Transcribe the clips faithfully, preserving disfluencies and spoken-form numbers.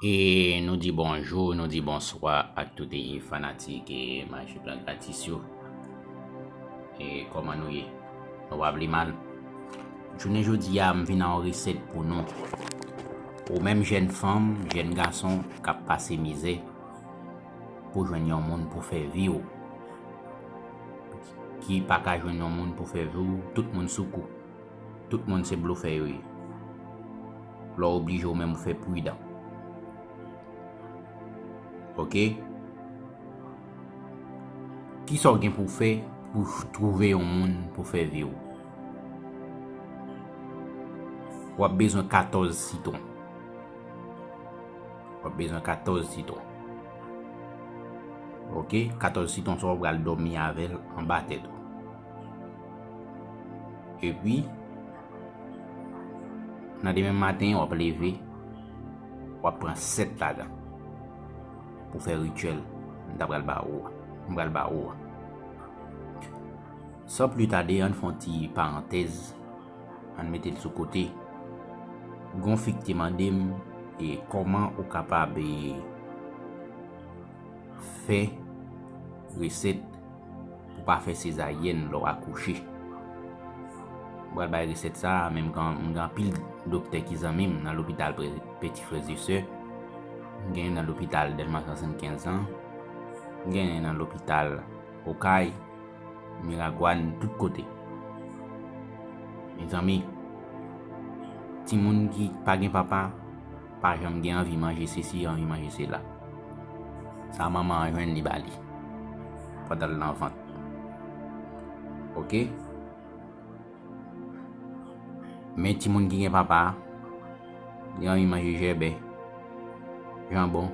E nou di bonjou, nou di bonswa ak tout fanatik e Maji Plan Gratis yo. E kòman nou ye? Nou pa pi mal? Jounen jodi a, m vin ak yon resèt pou nou. Ou menm jèn fanm, jèn gason k ap pase mizè pou jwenn yon moun pou fè vi w. Ki pa ka jwenn yon moun pou fè vi w, tout moun sou kou. Tout moun se blofè yo ye. Lè w oblije w menm ou fè pridan. Oke? Kisa w gen pou w fè pou w twouve yon moun pou fè vi w? W ap bezwen katòz sitwon. W ap bezwen katòz sitwon. Oke? Katòz sitwon sa w pral dòmi avè l anba tèt ou. Epi, nan demen maten, w ap leve, w ap pran sèt ladan pou fè rityèl m ta pral ba ou a. M pral ba ou a. San pli tade, ann fè yon ti parantèz, ann mete l sou kote. Gon fi k te mande m, e kòman ou kapab, e, fè resèt pou pa fè sezaryèn lè w akouche. M pral bay resèt sa a, men m gen, m gen anpil doktè ki zanmi m nan lopital Pre-, Petit Frères et Sœurs. M gen nan lopital Dèlma swasannkenz an. M gen nan lopital Okay, Miragwàn, tout kote. Mezanmi, timoun ki pa gen papa, pa janm gen anvi manje sesi, anvi manje sela. Sa manman an jwenn li ba li pandan l nan vant. Oke? Men timoun ki gen papa, li anvi manje jèbè, janbon,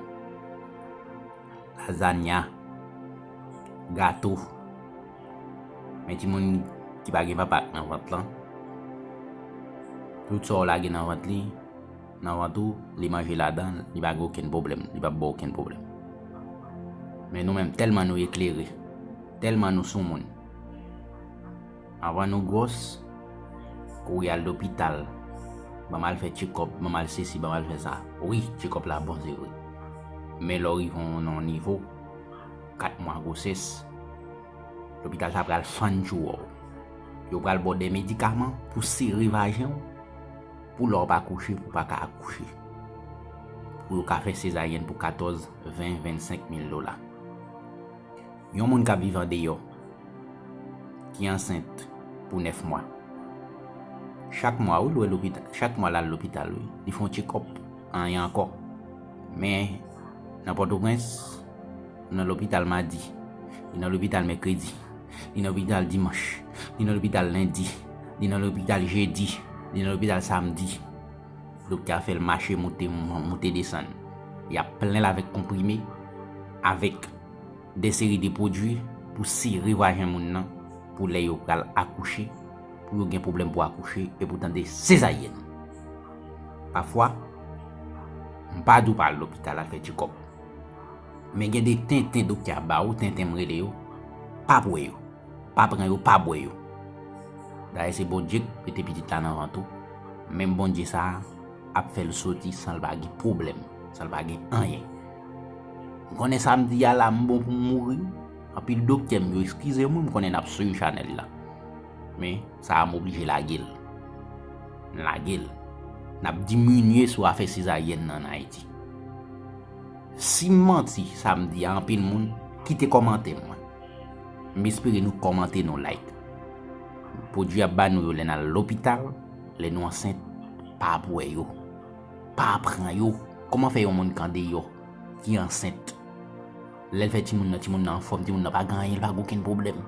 lazanya, gato. Men timoun ki pa gen papa nan vant lan, tout sa w lage nan vant li, nan vant ou, li manje ladan, li pa gen okenn pwoblèm, li p ap ba w okenn pwoblèm. Men nou menm, tèlman nou eklere, tèlman nou soumoun, anvan nou gwòs, kouri al lopital, ban m al fè tchekòp, ban m al sesi, ban m al fè sa. Wi, tchekòp la bon, se vre. Men lè w rive nan yon nivo, kat mwa gwosès, lopital sa pral fann tjou wè w. Yo pral ba w de medikaman pou sere vajen w, pou lè w pa kouche, pou w pa ka akouche. Pou yo ka fè sezaryèn pou katòz, ven, vennsenk mil dola. Yon moun k ap viv andeyò, ki ansent pou nèf mwa. Chak mwa, wi, l wè lopital, chak mwa l al lopital, wi. Li fè yon tchekòp, anyen ankò. Men, nan Pòtoprens, li nan lopital madi, li nan lopital mèkredi, li nan lopital dimanch, li nan lopital lendi, li nan lopital jedi, li nan lopital samdi. Doktè a fè l mache, moute, moute desann. Y ap plen l avèk konprime, avèk de seri de pwodui pou sere vajen moun nan, pou lè yo pral akouche, pou yo gen pwoblèm pou akouche, e pou tande sezaryèn. Pafwa, m pa di w pa al lopital al fè tchekòp. Men gen de tenten doktè a ba ou, tenten m rele yo, pa pran yo. Pa pran yo, pa bwè yo. Dayè se Bondye k mete pitit la nan vant ou. Menm Bondye sa a ap fè l soti san l pa gen pwoblèm, san l pa gen anyen. M konnen sa m di a la, m bon pou m mouri. Anpil doktè m yo eskize m, wi, m konnen n ap swiv chanèl la. Men, sa a m oblije lage l. M lage l. N ap diminye sou afè sezaryèn nan ann Ayiti. Si m manti, sa m di a, anpil moun, kite kòmantè mwen. M espere nou kòmante, nou like. Pwodui y ap ba nou yo lè n al lopital, lè nou ansent, pa bwè yo. Pa pran yo. Kòman fè yon moun k andeyò, ki ansent, lè l fè timoun nan, timoun nan anfòm, timoun nan pa gen anyen, l pa gen okenn pwoblèm.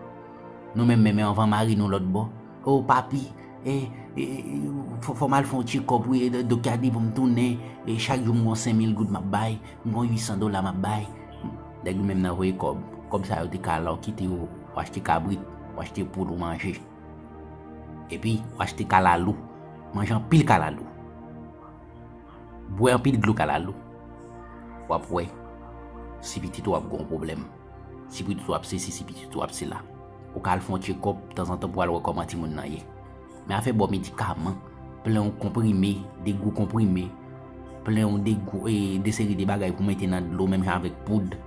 Nou menm, menm anvan mari nou lòt bò. O papi, e, e, e, fò, fò m al fè yon tchekòp, wi, e, doktè a di pou m tounen, e, chak jou m gon senk mil goud m ap bay, m gon uit san dola m ap bay. Nèg yo menm nan voye kòb. Kòb sa yo te ka la w kite w, w achte kabrit, w achte poul ou manje. Epi, w achte kalalou. Manje anpil kalalou. Bwè anpil dlo kalalou. W ap wè si pitit ou ap gon pwoblèm. Si pitit ou ap sesi, si pitit ou ap sela. Ou ka al fè yon tchekòp tanzantan pou w al wè kòman timoun nan ye. Men afè bò medikaman, plen yon konprime, de gwo konprime, plen yon de, e, de seri de bagay pou mete nan dlo, menm jan avèk poud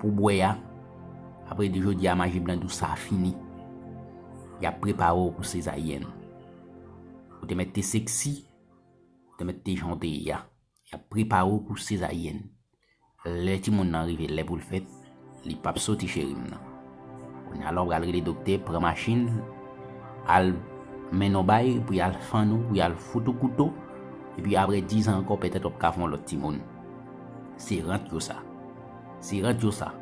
pou bwè a. Apre di jodi a, maji blan di w sa fini. Y ap prepare w pou sezaryèn. Ou te mèt te seksi, ou te mèt te jan w te ye a. Y ap prepare w pou sezaryèn. Lè timoun nan rive, lè pou l fèt, li p ap soti, cheri m nan. Kounye a la, w pral rele doktè, pran machin, al mennen w bay, pou y al fann ou, pou y al fout ou kouto, epi apre diz an ankò, petèt w ap ka fè yon lòt timoun. Se rant yo sa. Se rant yo sa.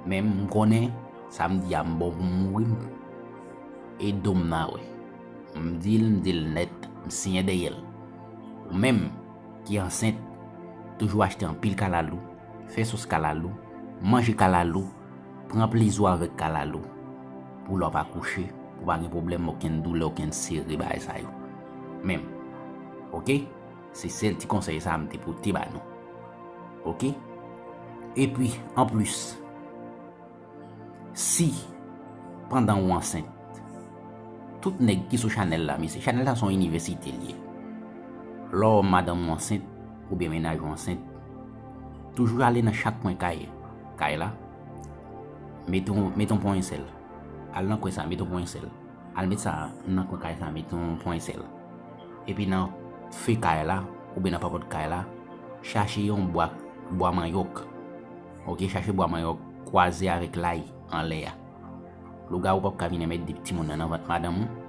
Men m konnen, sa m di a, m bon pou m mouri, m e do m nan wè. M di l, m di l nèt, m siyen dèyè l. Ou menm ki ansent, toujou achte anpil kalalou, fè sos kalalou, manje kalalou, pran plezi w avèk kalalou. Pou lè w ap akouche, pou pa gen pwoblèm, okenn doulè, okenn sere, bagay sa yo. Menm. Oke? Se sèl ti konsèy sa a m te pote ba nou. Oke? Epi, anplis, si, pandan w ansent, tout nèg ki sou chanèl la, mesye, chanèl la se yon inivèsite l ye. Lè w wè madanm ou ansent, oubyen mennaj ou ansent, toujou ale nan chak kwen kay, kay la, mete yon, mete yon ponyensèl. Al nan kwen sa, mete yon ponyensèl. Al met sa nan kwen kay sa, mete yon ponyensèl. Epi nan fen kay la, oubyen nan papòt kay la, chache yon bwa, bwa manyòk. Oke, chache bwa manyòk, kwaze avèk lay anlè a. Lougawou p ap ka vin mete timoun nan nan vant madanm ou.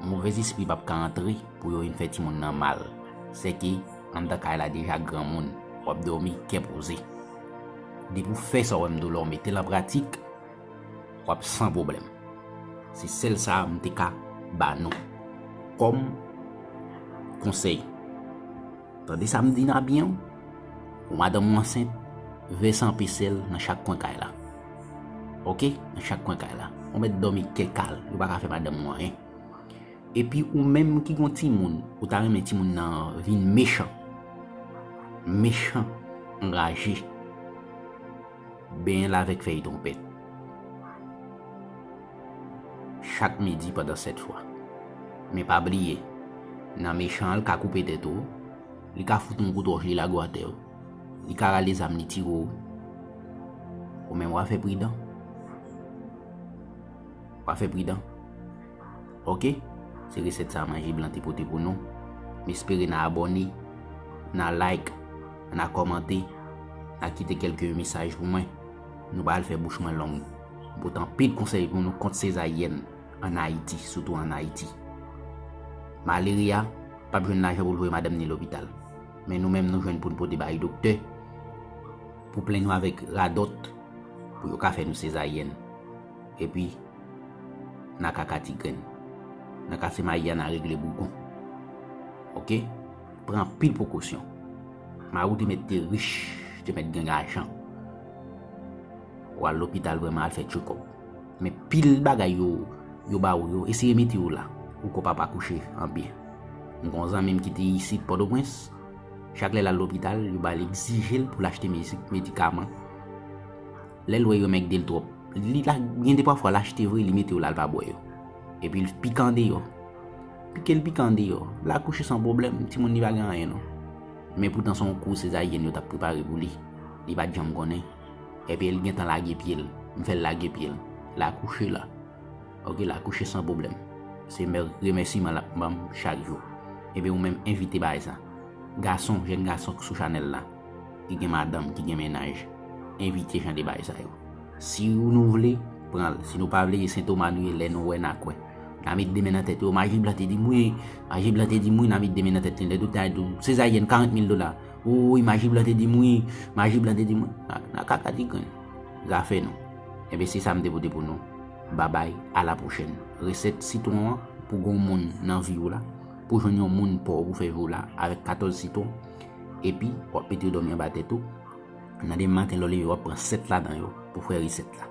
Movèzespri p ap ka antre pou yo vin fè timoun nan mal. Sèke anndan kay la deja granmoun, w ap dòmi kè poze. Depi w fè sa w wè m di w la, w mete l an pratik, w ap san pwoblèm. Se sèl sa a m te ka ba nou kòm konsèy. Tande sa m di n a byen, ou madanm ou ansent, vèse anpe sèl nan chak kwen kay la. Oke? Nan chak kwen kay la. Ou mèt dòmi kè kal, yo pa ka fè madanm ou anyen. Epi ou menm ki gon timoun, ou ta renmen timoun nan vin mechan. Mechan, anraje. Benyen l avèk fèy twonpèt. Chak midi pandan sèt fwa. Men pa bliye, nan mechan an, l ka koupe tèt ou, li ka fout yon kout wòch, li lage w atè, li ka rale zam, li tire w. Ou menm, w a fè pridan. W a fè pridan. Oke? Se resèt sa a Manje Blan te pote pou nou. M espere n a abòne, n a like, n a kòmante, n a kite kèlke mesaj pou mwen. Nou pral fè bouch mwen long. M pote anpil konsèy pou nou kont sezaryèn ann Ayiti, sitou ann Ayiti. Malere a p ap jwenn lajan pou l voye madanm ni lopital. Men nou menm, nou jwenn pou n pote bay doktè, pou plenn yo avèk radòt, pou yo ka fè nou sezaryèn. Epi, n a kaka ti grenn. N a kase mayi a, n a regle bougon. Oke? Pran anpil prekosyon. Mari w te mèt te rich, te mèt gen lajan. W al lopital vrèman al fè tchekòp. Men pil bagay yo, yo ba ou yo, eseye mete yo la. Ou ko p ap akouche an byen. M gon zanmi m ki te isit Pòtoprens. Chak lè l al lopital, yo ba l, egzije l pou l achte mezi-, medikaman. Lè l wè yo mègde l twòp, li la, gen de pafwa l achte vre, li mete yo la, l pa bwè yo. Epi l pike andeyò. Pike l pike andeyò. L akouche san pwoblèm, timoun li pa gen anyen non. Men poutan se yon kou sezaryèn yo t ap prepare pou li. Li pa t janm konnen. Epi l gentan lage pye l. M fè l lage pye l. L akouche la. Oke, l akouche san pwoblèm. Se mè-, remèsiman l ap ban m chak jou. Epi ou menm envite bagay sa. Gason, jèn gason k sou chanèl la, ki gen madanm, ki gen mennaj, envite jan de bagay sa yo. Si nou vle, pran l. Si nou pa vle, e Sentoma nou ye, lè nou wè, n a kwè. N a met de men nan tèt yo, Manje Blan te di m wi, Manje Blan te di m wi, n a met de men nan tèt yo, lè doktè a di w, sezaryèn, karant mil dola. Wi, Manje Blan te di m wi, Manje Blan te di m wi. N a, n a kaka ti grenn. Zafè nou. Enben, se sa m te pote pou nou. Babay, a la pwochèn. Resèt sitwon an, pou gon moun nan vi w la, pou jwenn yon moun pa w pou fè vi w la, avèk katòz sitwon. Epi, w ap mete yo dòmi anba tèt ou. Nan demen maten, lè w leve, w ap pran sèt ladan yo pou fè resèt la.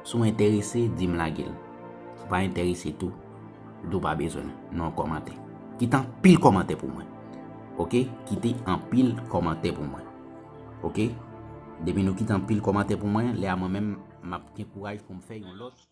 Si w enterese, di m lage l. Si w pa enterese tou, di w pa bezwen l, nan yon kòmantè. Kite anpil kòmantè pou mwen. Oke? Kite anpil kòmantè pou mwen. Oke? Depi nou kite anpil kòmantè pou mwen, lè a mwen menm, m ap gen kouraj pou m fè yon lòt.